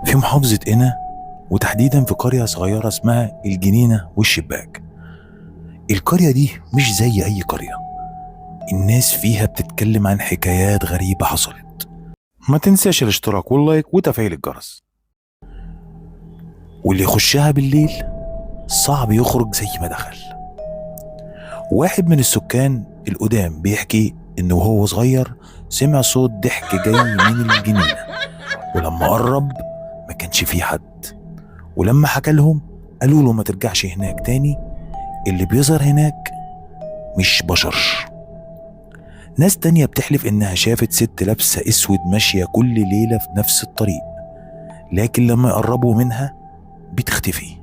في محافظة قنا، وتحديدا في قرية صغيرة اسمها الجنينة والشباك. القرية دي مش زي أي قرية، الناس فيها بتتكلم عن حكايات غريبة حصلت. ما تنساش الاشتراك وال like وتفعيل الجرس. واللي يخشها بالليل صعب يخرج زي ما دخل. واحد من السكان القدام بيحكي انه وهو صغير سمع صوت ضحك جاي من الجنينة، ولما قرب ما كانش فيه حد، ولما حكى لهم قالوا له ما ترجعش هناك تاني، اللي بيظهر هناك مش بشر. ناس تانية بتحلف انها شافت ست لابسة اسود ماشية كل ليلة في نفس الطريق، لكن لما يقربوا منها بتختفي.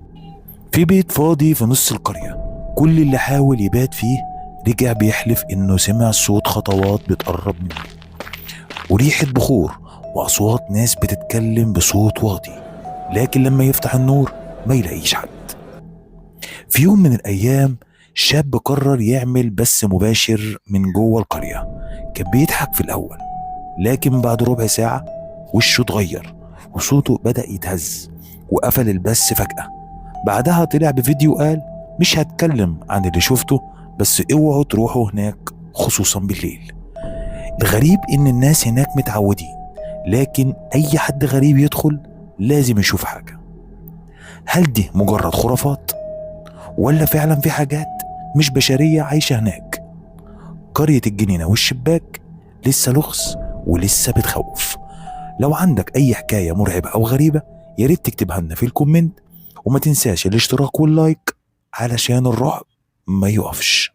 في بيت فاضي في نص القرية، كل اللي حاول يبات فيه رجع بيحلف انه سمع صوت خطوات بتقرب منه، وريحة بخور، واصوات ناس بتتكلم بصوت واطي، لكن لما يفتح النور ما يلاقيش حد. في يوم من الايام شاب قرر يعمل بث مباشر من جوه القرية. كان بيضحك في الاول، لكن بعد ربع ساعة وشه اتغير وصوته بدأ يتهز، وقفل البث فجأة. بعدها طلع بفيديو قال مش هتكلم عن اللي شفته، بس اوعوا تروحوا هناك خصوصا بالليل. الغريب ان الناس هناك متعودين، لكن اي حد غريب يدخل لازم يشوف حاجة. هل دي مجرد خرافات، ولا فعلا في حاجات مش بشرية عايشة هناك؟ قرية الجنينة والشباك لسه لغز ولسه بتخوف. لو عندك اي حكاية مرعبة او غريبة ياريت تكتبها لنا في ال comment، وما تنساش الاشتراك وال like علشان الرعب ما يقفش.